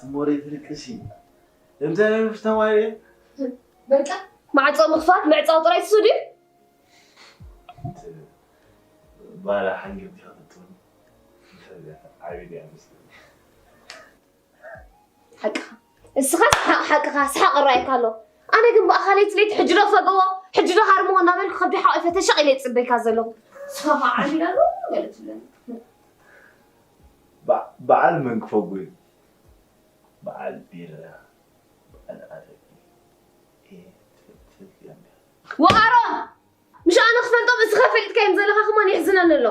እሞ ደይ ትልቅሲ። እንታይ ነብሽ ተማሪ? በቃ ማዕጾ ምኽፋት ምዕጻው ጥራይ ትሱ ድዩ? ባላ ሓንግብ ዲኻ ትጥውን። እንታይ ዓቢድ እያ መስለኒ። ሓቅኻ እስኻ ስሓቕ ሓቅኻ ስሓቕ እራየካ ኣሎ። ኣነ ግን ብኣኻ ለይቲ ለይቲ ሕጂ ዶ ፈገዎ ሕጂ ዶ ሃርምዎ እናበልኩ ከብዲ ሓቒፈ ተሸቒለ ይፅበይካ ዘለኹ። ስኻ ከዓ ዓቢድ ኣሎ ገለ ትብለኒ። በ- በዓል መን ክፈጉ እዩ? በዓል ቢራ፣ በዓል ኣረቂ። እየ ትፈልጥ ትፈልጥ እያ እንዲያ። ወኣሮን! ምሽ ኣነ ክፈልጦም እስኻ ፈሊጥካዮም ዘለኻ ከማን የሕዝነኒ ኣሎ።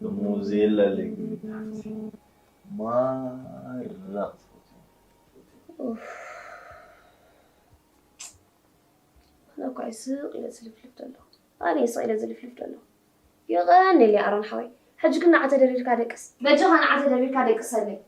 እሞ ዘየላለይ ግን ሓፍቲ ማራ ክትፈትዎ። ኣነ እኳ እየ ስቕ ኢለ ዝልፍልፍ ዘለኹ። ኣነ እየ ስቕ ኢለ ዝልፍልፍ ዘለኹ። የቐንየለይ ኣሮን ሓወይ። ሕጂ ግን ንዓ ተደሪርካ ደቅስ። በጃኻ ንዓ ተደሪርካ ደቅሰለይ።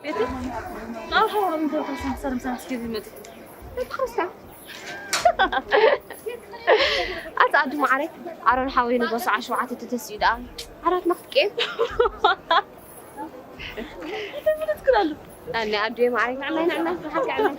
ቤቲ ናብ ሓዋሮም ተወሳሰር ምሳስ ጊዜ መጥቶ ቤት ክርስቲያን ኣቲ ኣዱ ማዕረ ኣሮን ሓወይ ንጎ ሰዓ ሸውዓተ ተተሲኡ ደኣ ዓራት ናክትቄም ምልት ክላሉ ኣነ ኣዱ ማዕረ ንዕናይ ንዕናይ ብሓቂ ዕናይ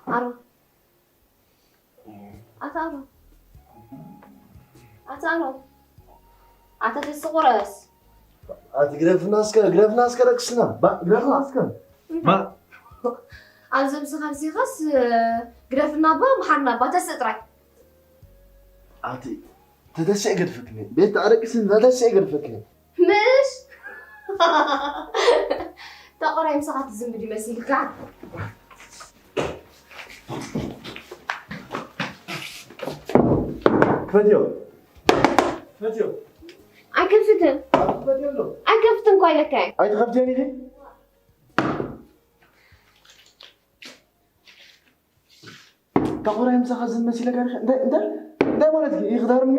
ኣሮን ኣታ ኣሮን ኣታ ኣሮን፣ ኣታ ተስቑረስ። ኣቲ ግረፍና እስከ፣ ግረፍና እስከ ረክስና። ባ፣ ግረፍና እስከ። ባ። ኣብዚ ምሳኻ ምሲኻስ፣ ግረፍና ባ፣ መሓርና ባ፣ ተስእ ጥራይ። ኣቲ ተተስእ ገድፈክኒ። ቤት ኣረቅስን ተተስእ ገድፈክኒ። ምሽ? ተቆራይ ምሳኻ ትዝምድ ይመስልካ? ክፈትዮ። ክፈትዮ። ኣይከፍትን። ክፈትዮ ኣሎ። ኣይከፍትን እኮ ኢለካ እየ። ኣይትኸፍትዮን ኢኺ? ተኾራይ ምሳኻ ዝም መሲለካ ዲኻ? እንታይ፣ እንታይ፣ እንታይ ማለት እዩ? ይኽዳርኒ?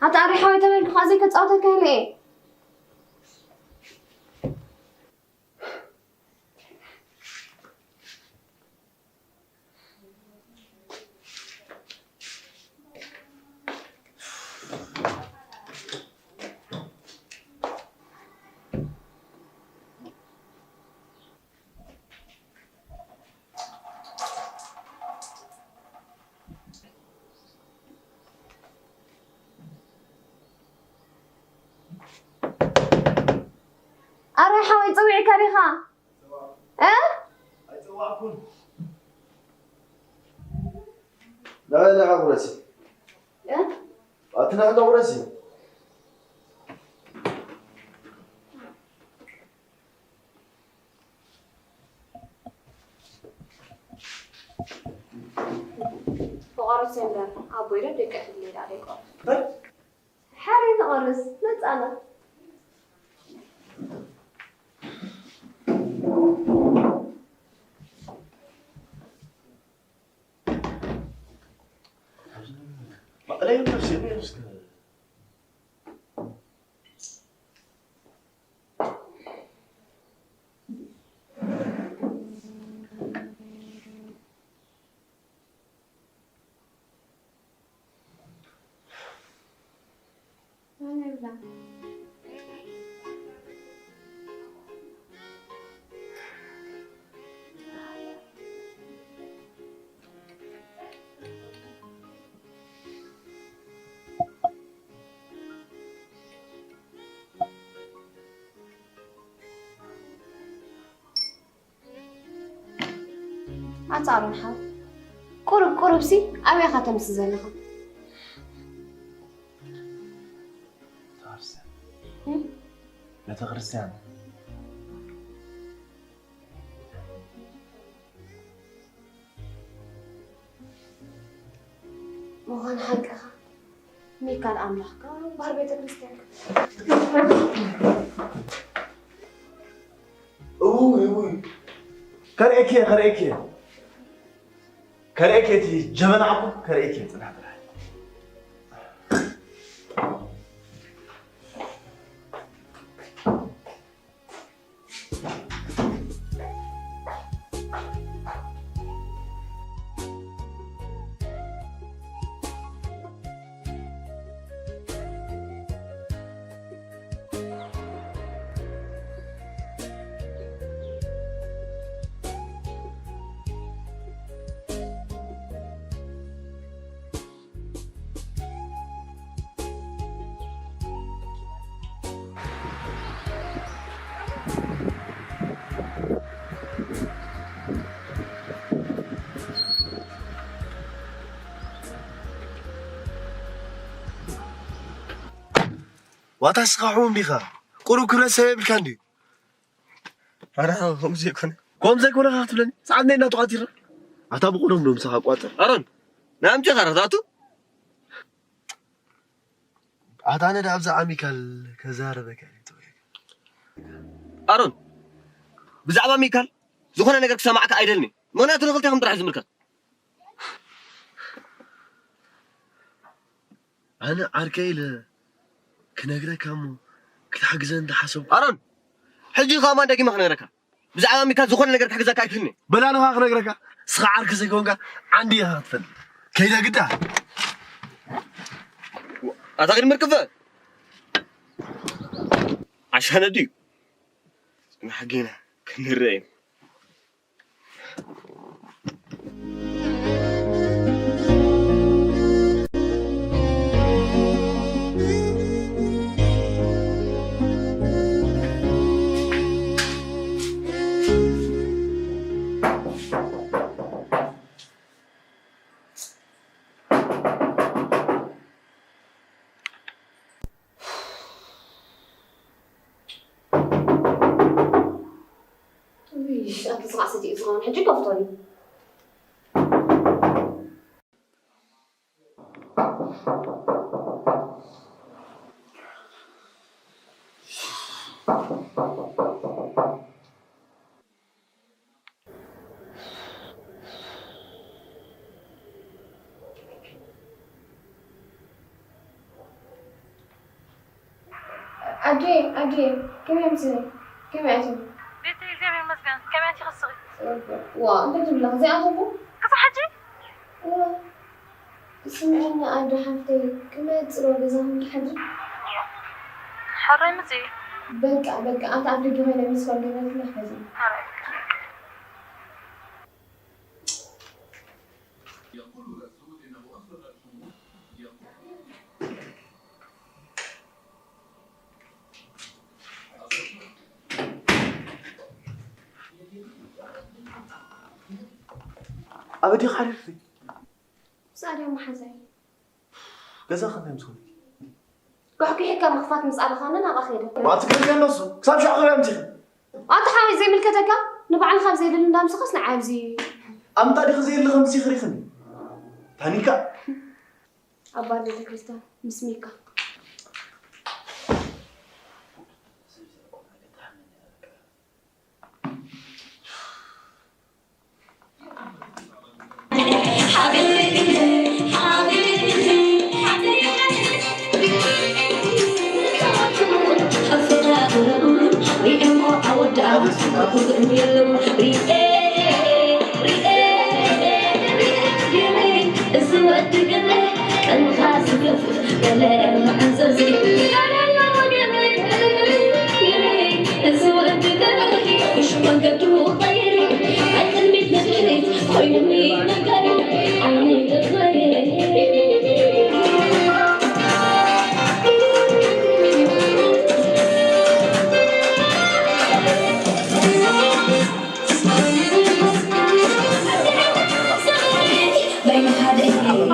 ኣታ ኣሪ ሓወይ ተበልኩኻ ዘይከጻወተካ ኢለ እየ። ኣረ ሓወይ ጸዊዕካ ዲኻ? እ? ኣይጸዋዕኩን። ዳበላ ቁረሲ። እ? ኣትና እንዳ ቁረሲ። ተቋረሰ እምበር ኣቦይ ዶ ደቂ ዕድል ኢላ ደይቆርስ። እንታይ? ሓረይ ተቆርስ መጻና። ባዕለይ ነፍሲ ነፍስከ ኣታ ኣሮን ሓው፣ ቁሩብ ቁሩብሲ ኣበይ ኢኻ ተምሲ ዘለኻ? ቤተክርስትያን። እም? ቤተክርስትያን። ምዃን ሓቅኻ ሚካል ኣምላኽካ እምበኣር ቤተ ክርስቲያንካ። እውይ፣ እውይ። ከርእየኪ እየ፣ ከርእየኪ እየ። ከርእየኪ እየ፣ እቲ ጀበና ኣቦ ከርእየኪ እየ፣ ጽናሕ ጥራሕ። ዋታ እስኻ ሕሙም ዲኻ? ቁሩብ ክብረት ሰብ የብልካን ድዩ? ኣረ፣ ከምኡ ዘይኮነ። ከምኡ ዘይኮነ ከኣ ክትብለኒ? ሰዓት ነይ እናተቋቲራ። ኣታ ብቑሩብ ዶ ምሳኻ ቋጽር? ኣሮን፣ ናይ ኣምጪኻ ዶ ትኣቱ? ኣታ ኣነ ደኣ ብዛዕባ ሚካል ከዛረበካ እየ። ኣሮን፣ ብዛዕባ ሚካል ዝኾነ ነገር ክሰማዕካ ኣይደልን እየ። ምኽንያቱ ንኽልቴኹም ጥራሕ እዩ ዝምልከት። ኣነ ዓርከይ ኢለ ክነግረካ እሞ ክትሕግዘኒ እንዳሓሰብኩ። ኣሮን፣ ሕጂ ከማን ደጊመ ክነግረካ። ብዛዕባ ሚካል ዝኾነ ነገር ክሕግዘካ ኣይክእልን እየ። በላ ንኻ ክነግረካ፣ ንስኻ ዓርኪ ዘይኮንካ ዓንዲ ኢኻ ክትፈልጥ። ከይደ ግዳ። ኣታ ቅድሚ ርክፈ። ዓሻነ ድዩ? ጽናሕ ጌና ክንርአ እዩ። እሺ፣ ኣቲ ዝቃሰት እዩ ዝኸውን። ሕጂ ከፍቶኒ። ኣዴ፣ ኣዴ፣ ከመይ ኣምሲ-፣ ከመይ ኣትዩ? ቤተይ፣ እግዚኣብሔር ይመስገን። ከመይ ኣትዩ ክስኺ? ዋ፣ እንታይ ትብላ? ዘይኣተኹ? ክሳብ ሕጂ? ዋ፣ ስምዕኒ ኣደ ሓፍተይ፣ ክመጽእ ዶ ገዛኹም ክሓድር? ሕራይ ምጽእ። በቃ፣ በቃ፣ ኣብቲ ኣፍ ደገ ኮይነ ሚስ ኮል ገይረልኪ ክሕዚ። ሕራይ። ኣበዲኻ ሓሪፍኺ? ምስ ኣድያም መሓዛይ። ገዛ ከመይ ምስ ኮንኪ? ጓሕጒሒካ ምኽፋት ምስ ኣበኻኒ ናብኣ ከይደ። ዋ፣ ትግርኛ ኣለሱ። ክሳብ ሻዕ ክብያ ኣምጺኺ። ኣታ ሓወይ ዘይምልከተካ፣ ንባዕልኻ ብዘይደሊ እንዳምስኻስ ንዓይ ኣብዚ። ኣምጣ ዲኺ ዘየለ ከምዚ ክሪኽኒ። ታኒካ። ኣባ ልደተ ክርስቲያን ምስ ሚካ።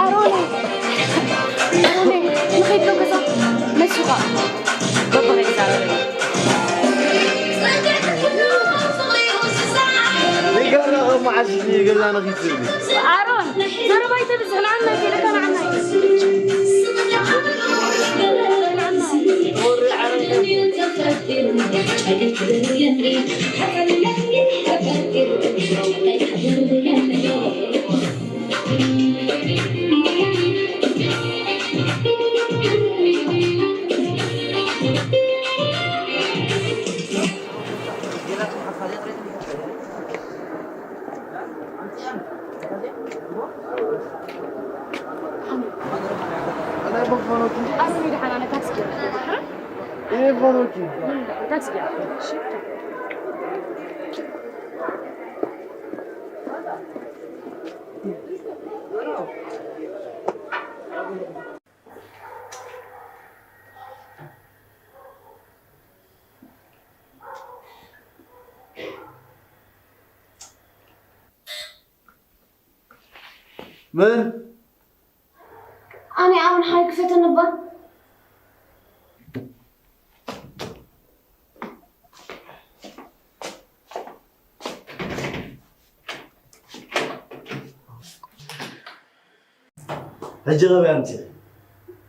ኣሮን፣ ኣሮን፣ ንኸይድ ዶ ገዛ? መሲኻ። በቦ ናይ ገዛ ኣሮን። ዘይገርም መዓስ ገዛ ንኺድ ትብሊ? ኣሮን፣ ዘረባ ኣይተብዝሕ፣ ንዓና ኣይተለካ፣ ንዓና እዩ። መን? ኣነ ኣሁን ሓይ ክፈተኒ እባ። ሕጂ ኸበይ ኣምጺኺ?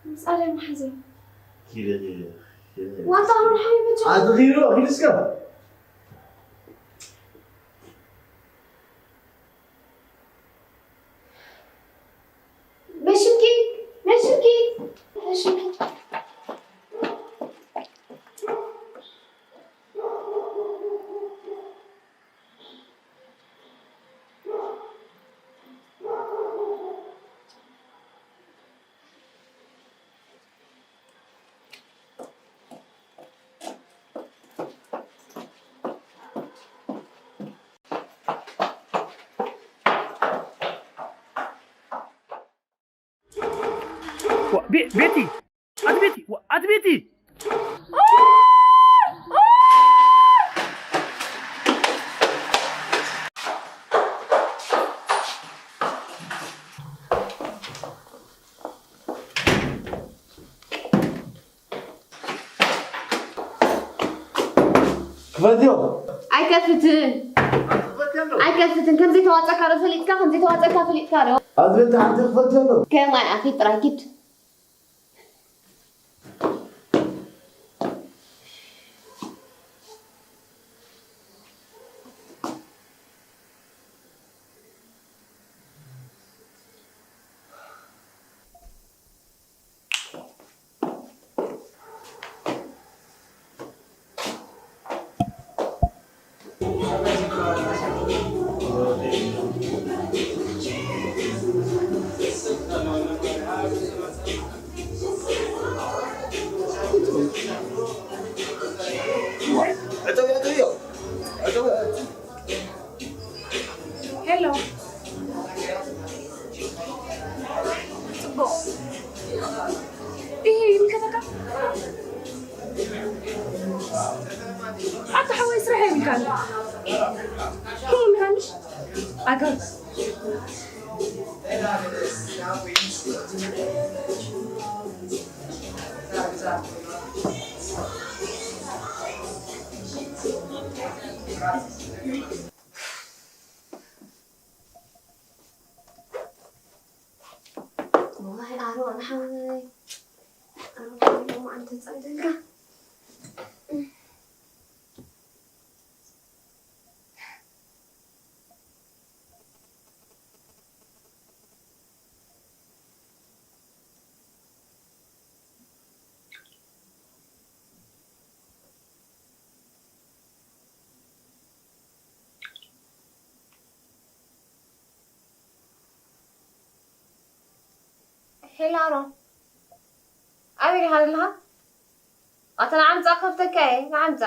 ምስ ኣለም ሓዘ። ኪደ፣ ኪደ፣ ኪደ። ዋንታ ኣሁን ሓይ ብቻ። ኣቲ ኺዶ፣ ኺድ እስከ። በሽምኪ፣ በሽምኪ፣ በሽምኪ። ዋ፣ ቤ-፣ ቤቲ! ኣቲ ቤቲ! ዋ፣ ኣቲ ቤቲ! ክፈትዮ። ኣይከፍትን። ኣቲ ኣይከፍትን። ከምዘይተዋፀካ ዶ ፈሊጥካ፣ ከምዘይተዋፀካ ፈሊጥካ ዶ? ኣብዚ ቤት ሓንቲ ክፈት ዘሎ። ከማይ ኣኺ ጥራይ ኪድ። ሄሎ። ጽቡቕ። ይሄ ይምልከተካ? ኣታ ሓወይ ስራሕ የብልካን። ኩሉ ምሃንሽ ኣጋ ዋይ ኣሮን ሓወይ፣ ኣሮን ሓወይ፣ ሎማዓንቲ ጸሊእካ። ሄሎ ኣሮን፣ ኣበይ ዲኻ ዘለኻ? ኣታ ንዓምጻ ከፍተካ እየ፣ ንዓምጻ።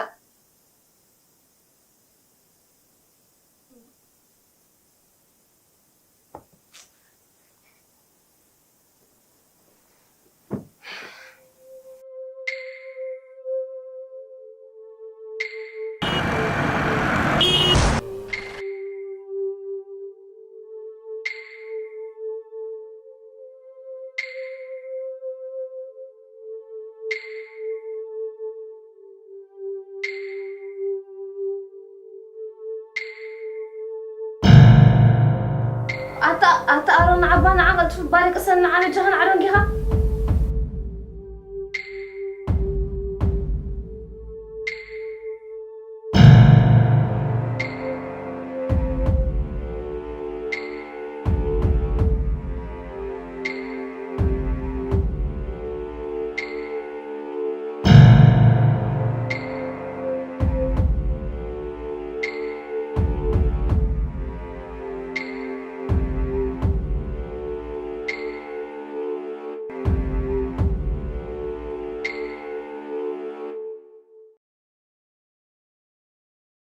ኣታ ኣታ ኣሮን ንዓባ ንዓ ቀልጥፉ ባልቅሰን ንዓ ነጃኸን ዓዶን ጊኻ።